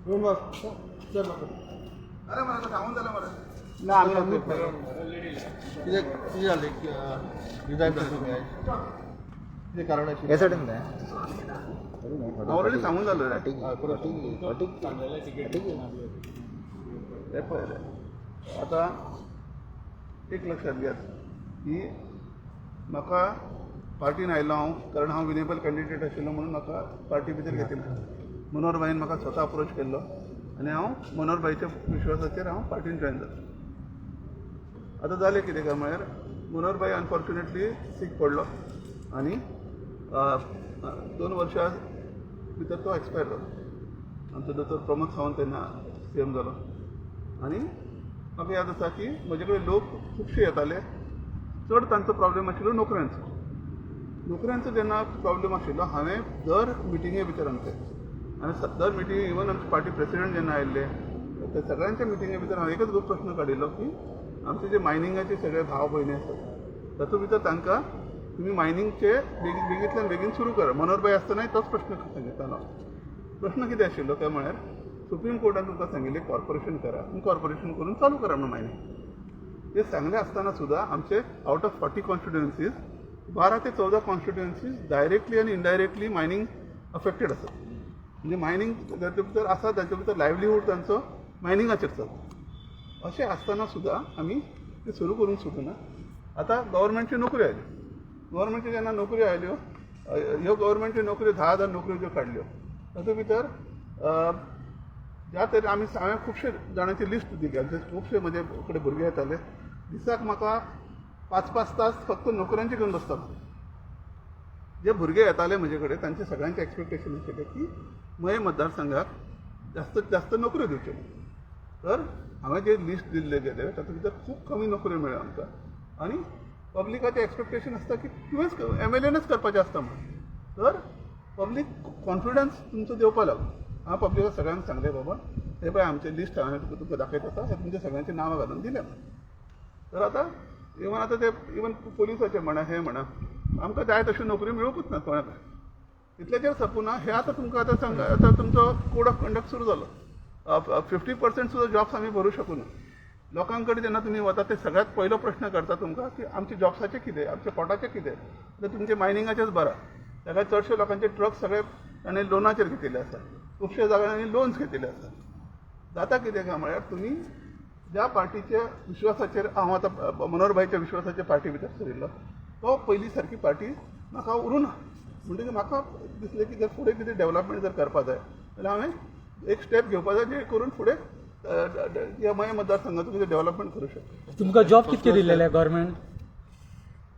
अरे मला सांगून झालं मला. ना, आम्ही कितें कितें जालें? रिजायन जालें तुमी आयज, कितें कारण आशिल्लें? हे सायडीन जाय. ऑलरेडी सांगून जालो रे. हय, परत. हे पळय रे, आतां एक लक्षात घेयात की म्हाका पार्टीन आयलो हांव कारण हांव विनेबल कॅन्डिडेट आशिल्लो म्हणून म्हाका पार्टी भितर घेतिल्लो. मनोहर भाईन म्हाका स्वता अप्रोच केल्लो आनी हांव मनोहर भाईच्या विश्वासाचेर हांव पार्टीन जॉयन जालो. आतां जालें कितें काय म्हळ्यार, मनोहर भाई अनफॉर्च्युनेटली सीक पडलो आनी 2 वर्सां भितर तो एक्सपायर जालो. आमचो दोतोर प्रमोद सावंत तेन्ना सीएम जालो आनी म्हाका याद आसा की म्हजे कडेन लोक खुबशे येताले. चड तांचो प्रॉब्लेम आशिल्लो नोकऱ्यांचो. नोकऱ्यांचो जेन्ना प्रॉब्लेम आशिल्लो, हांवें दर मिटिंगे भितर आमचे आनी दर मिटिंगे, इवन आमचे पार्टी प्रेसिडेंट जेन्ना आयिल्ले, त्या सगळ्यांच्या मिटिंगे भितर हांवें एकच प्रश्न काडिल्लो की आमचे जे मायनिंगाचे सगळे भाव भयणी आसात, तातूंत भितर तांकां तुमी मायनिंगचे बेगीन बेगींतल्यान बेगीन सुरू करा. मनोहर भाई आसतनाय तोच प्रश्न सांगितलो. प्रश्न कितें आशिल्लो काय म्हळ्यार, सुप्रीम कोर्टान तुमकां सांगिल्लें कॉर्पोरेशन करा, तुमी कॉर्पोरेशन करून चालू करा म्हणून मायनिंग. ते सांगलें आसतना सुद्दां आमचे आउट ऑफ 40 कॉन्स्टिट्युएन्सीज 12 ते 14 कॉन्स्टिट्युएन्सीज डायरेक्टली आनी इनडायरेक्टली मायनिंग अफेक्टेड आसात. म्हणजे मायनिंग तातूंत भितर आसा, ताचे भितर लायवलीहूड तांचो मायनिंगाचेर चलता. अशें आसतना सुद्दां आमी तें सुरू करूंक शकना. आतां गव्हर्मेंटच्यो नोकऱ्यो आयल्यो. गव्हर्मेंटच्यो जेन्ना नोकऱ्यो आयल्यो, ह्यो गव्हर्मेंटच्यो नोकऱ्यो 10,000 नोकऱ्यो ज्यो काडल्यो, तातूंत भितर ज्या तरेन आमी, हांवें खुबशे जाणांची लिस्ट दिली. आमचे खुबशे म्हजे कडेन भुरगे येताले, दिसाक म्हाका पांच पांच तास फक्त नोकऱ्यांचे घेवन बसतालो. जे भुरगे येताले म्हजे कडेन, तांचे सगळ्यांचे एक्सपेक्टेशन आशिल्लें की मये मतदारसंघाक जास्त जास्त नोकऱ्यो दिवच्यो. तर हांवें जे लिस्ट दिल्लें गेलें, तातूंत भितर खूब कमी नोकऱ्यो मेळ्ळ्यो आमकां आनी पब्लिकाचें एक्सपेक्टेशन आसता की तुवेंच एमएलएनच करपाचें आसता म्हणून. तर पब्लीक कॉन्फिडन्स तुमचो देंवपा लागलो. हांव पब्लिकाक सगळ्यांक सांगलें, बाबा, हे पळय आमचें लिस्ट हांवें तुमकां दाखयत आसा, हे तुमच्या सगळ्यांची नांवां घालून दिल्या. तर आतां इवन आतां ते इवन पोलिसाचे म्हणा, हे म्हणा, आमकां जाय तश्यो नोकऱ्यो मेळुंकूच ना कोणाक. तितल्याचेर सोंपूना हे. आतां तुमकां आतां सांग, आतां तुमचो कोड ऑफ कंडक्ट सुरू जालो. 50% सुद्दां जॉब्स आमी भरूं शकूना. लोकां कडेन जेन्ना तुमी वता, ते सगळ्यात पयलो प्रश्न करता तुमकां की आमचे जॉब्साचें कितें, आमच्या पोटाचें कितें? तर तुमचे मायनिंगाचेच बरा. ताका चडशे लोकांचे ट्रक सगळे ताणें लोनाचेर घेतिल्ले आसा. खुबशे जाग्यांनी लोन्स घेतिल्ले आसा. जाता कितें काय म्हळ्यार, तुमी ज्या पार्टीच्या विश्वासाचेर, हांव आतां मनोहर भाईच्या विश्वासाच्या पार्टी भितर सरिल्लो, तो पयलीं सारकी पार्टी म्हाका उरूना. म्हणटकीर म्हाका दिसलें की जर फुडें कितें डेवलपमेंट जर करपा जाय जाल्यार हांवें एक स्टेप घेवपा जाय, जेणे करून फुडें ह्या मये मतदारसंघाचो कितें डेवलपमेंट करूं शकता. तुमकां जॉब कितके दिल्लेले गव्हर्मेंट?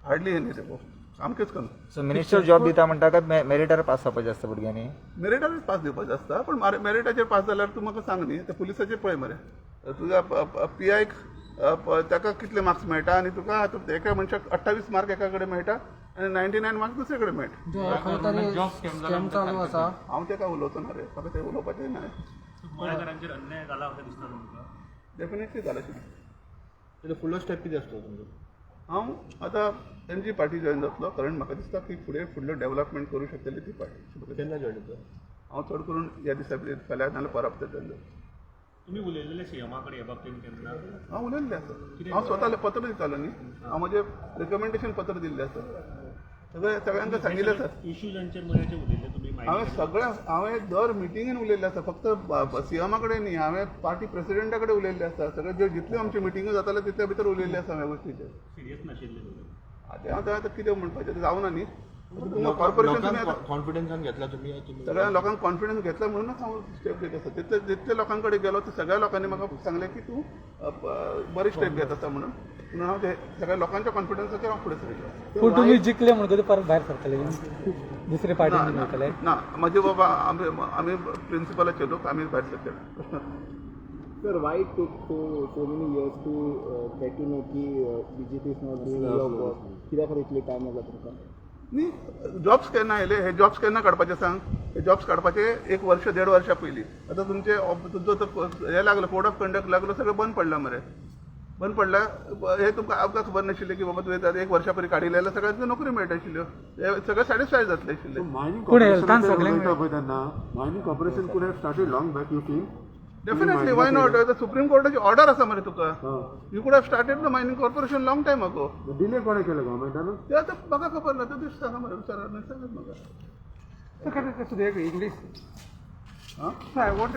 हार्डली एनी रे, सामकेंच कमी. सो मिनिस्टर जॉब दिता म्हणटा काय मेरिटार पास जावपाचें आसता भुरग्यांनी? मेरिटारूच पास दिवपाचें आसता, पण मेरिटाचेर पास जाल्यार तूं म्हाका सांग न्ही, ते पुलिसाचेर पळय मरे, तुज्या पीआयक ताका कितले मार्क्स मेळटा आनी तुका आतां एका मनशाक 28 मार्क एका कडेन मेळटा आनी 99 मार्क्स दुसरे कडेन मेळटा. खंय तरी स्कॅम चालू आसा. हांव तेका उलोवचो ना रे, म्हाका तें उलोवपाचें ना. गोंयकारांचेर अन्याय जाला अशें दिसता तुमकां? डेफिनेटली जालें. तेजो फुडलो स्टेप कितें आसतलो तुमचो? हांव आतां एमजी पार्टी जॉयन जातलो, कारण म्हाका दिसता की फुडें फुडलो डेवलपमेंट करूं शकतली ती पार्टी. केन्ना जॉयन जाता? हांव चड करून ह्या दिसा भितर, फाल्यां नाल्यार परां भितर जॉयन जातलो. तुमी उलयलेले सीएमा कडेन हे बाबतीन केन्ना? हांव उलयल्लें आसा. हांव स्वता पत्र दितालो न्ही. हांव म्हजें रिकमेंडेशन पत्र दिल्लें आसा. सगळें सगळ्यांक सांगिल्लें आसा. इश्यूजांचेर मळ्याचे उलयल्ले तुमी? हांवें सगळ्या, हांवें दर मिटिंगेन उलयल्लें आसा. फक्त सीएमा कडेन न्ही, हांवें पार्टी प्रेसिडेंटा कडेन उलयल्लें आसा. सगळे जे जितल्यो आमच्यो मिटिंगो जाताल्यो, तितल्या भितर उलयल्लें आसा ह्या गोश्टीचेर. सिरियस नाशिल्ले तुमी? आतां हांव आतां कितें म्हणपाचें, तें जावना न्ही कॉर्पोरेशन तुमी आतां कॉन्फिडन्सान घेतला तुमी तुमी सगळ्या लोकांक कॉन्फिडन्स घेतला म्हणूनच हांव स्टेप घेत आसा. तितले जितले लोकां कडेन गेलो, ते सगळ्या लोकांनी म्हाका सांगलें की तूं बरी स्टेप घेत आसा म्हणून. म्हणून हांव ते सगळ्या लोकांच्या कॉन्फिडन्साचेर हांव फुडें सरिल्लो. पूण तुमी जिखले म्हणटकच परत भायर सरतले, दुसरे पार्टीन वयतले? ना म्हजे बाबा, आमी आमी प्रिंसिपलाचे लोक, आमी भायर सरचे ना, प्रश्न. Sir, why it took so many years to get to know की BJP is not doing your work? कित्या खातीर इतले टायम लागला तुमकां? न्ही, जॉब्स केन्ना आयले? हे जॉब्स केन्ना काडपाचे सांग? हे जॉब्स काडपाचे एक वर्ष देड वर्षा पयलीं. आतां तुमचे तुमचो तो हे लागलो, कोड ऑफ कंडक्ट लागलो, सगळें बंद पडलां मरे. बंद पडला. हे तुमकां आमकां खबर नाशिल्लें की बाबा तुवें आतां एक वर्षा पयलीं काडिल्लें जाल्यार सगळ्यांक नोकरी मेळटा आशिल्ल्यो, हे सगळे सॅटिस्फाय जातले आशिल्ले. मायनिंग पूण हेल्थान कॉर्पोरेशन सगळ्यांक उलयता पळय तेन्ना, mining corporation could have started long back, you feel? Definitely, why not? Supreme कोर्टाची ऑर्डर आसा मरे तुका. हां. You could have started the mining corporation long time ago. Delay कोणें केलें, गव्हर्मेंटान? ते आतां म्हाका खबर ना. ते दिसता मरे, विचारा, सांगात म्हाका. इंग्लीश हां. I want